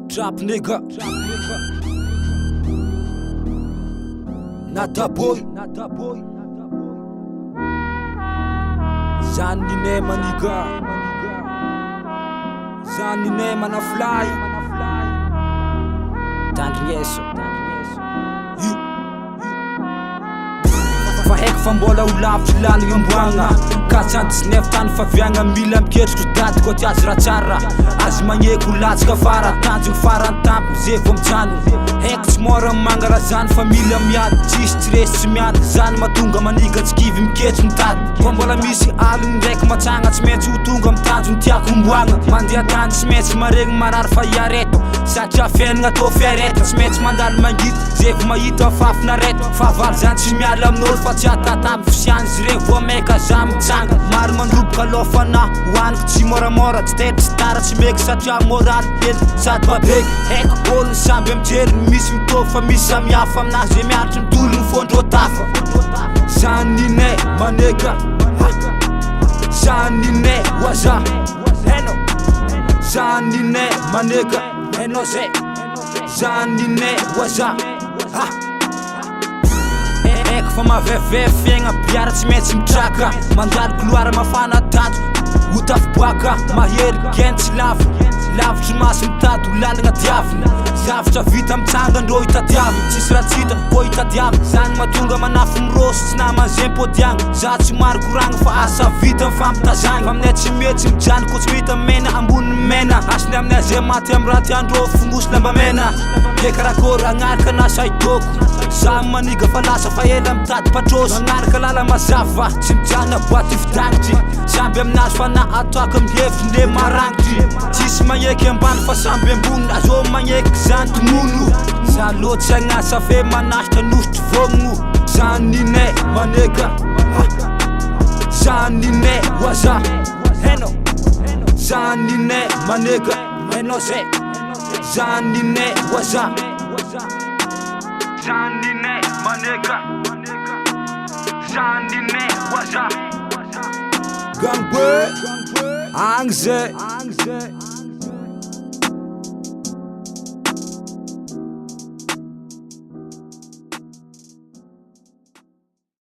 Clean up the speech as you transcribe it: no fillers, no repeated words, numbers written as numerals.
Trap nigga. Nata boy. Zany ninay maniga. Zany ninay mana fly. Tandrigneso. Io. Fa haiko fa mbola ho lavitry lalagna amboagna. 419 tany faviagna mila miketriko dady koa tsy azo raha tsara. Azo magneky ho latsaka afara tanjogno farany tampony ze vao mijano. Haiko tsy mora ny mangala zany fa mila miady tsisy tsy resy tsy miady zany mahatonga maniga tsy kivy miketry mitady. Fa mbola misy aligny ndraiky matsagna tsy maintsy ho tonga amin'ny tanjogno tiako homboagna. Mandeha tany tsy maintsy maregny marary fa iareto satria fiaignana tô fiareto tsy maintsy mandalo mangidy ze vao mahita fahafinareto. Fahavalo zany tsy miala amin'olo fa tsy atatabo fisian'izy ireny vao maika za mitsanga. Maro mandroboka aloha fanahy hohaniko tsy moramora tsy taitra tsy tara tsy meky satria moraly hely sady babeky. Haiko olo ny samby mijery misy mitovy fa misy samihafa aminazy ze miaritry ny tologny fondro tafa. Zany ninay maneka Zany ninay waza Hainao Zany ninay maneka Hainao zay Zany ninay waza Ha Haiko fa mavevehy fiaigna biara tsy maintsy mitraka Mandalo couloir mafana tato ho tafiboaka Mahery gain tsy lavo Lavitry maso mitady ho lalagna diavina Zavatra vita mitsanga ndrô itadiavina Tsisy raha tsy hita kô itadiavina Zany mahatonga manafy mirôsy tsy naman'ny zay mipodiagna Za tsy maro koragna fa asa vita mifampitazagna Fa aminay tsy mety tsy mijaly kô tsy mahita mena ambonin'ny mena Hasiny aminay zay maty amin'ny raha tiandrô fognosy lambamena Ke karakôry agnaraka na saidôko Za maniga fa lasa fa ela mitady patrôsy Magnaraka lala mazava tsy mijanona boaty fidagnitry Samby aminazy fa na ataoko mihevitry nde maragnitry Tsisy magneky ambany fa samby ambony Azô magneky zany tomono Za loatsy agnasa fe manasitra nositry vôgno Za ninay maneka Za ninay waza Hainao Za ninay maneka Hainao zay Za ninay waza Za ninay maneka Za ninay waza Gangboy Agny zay.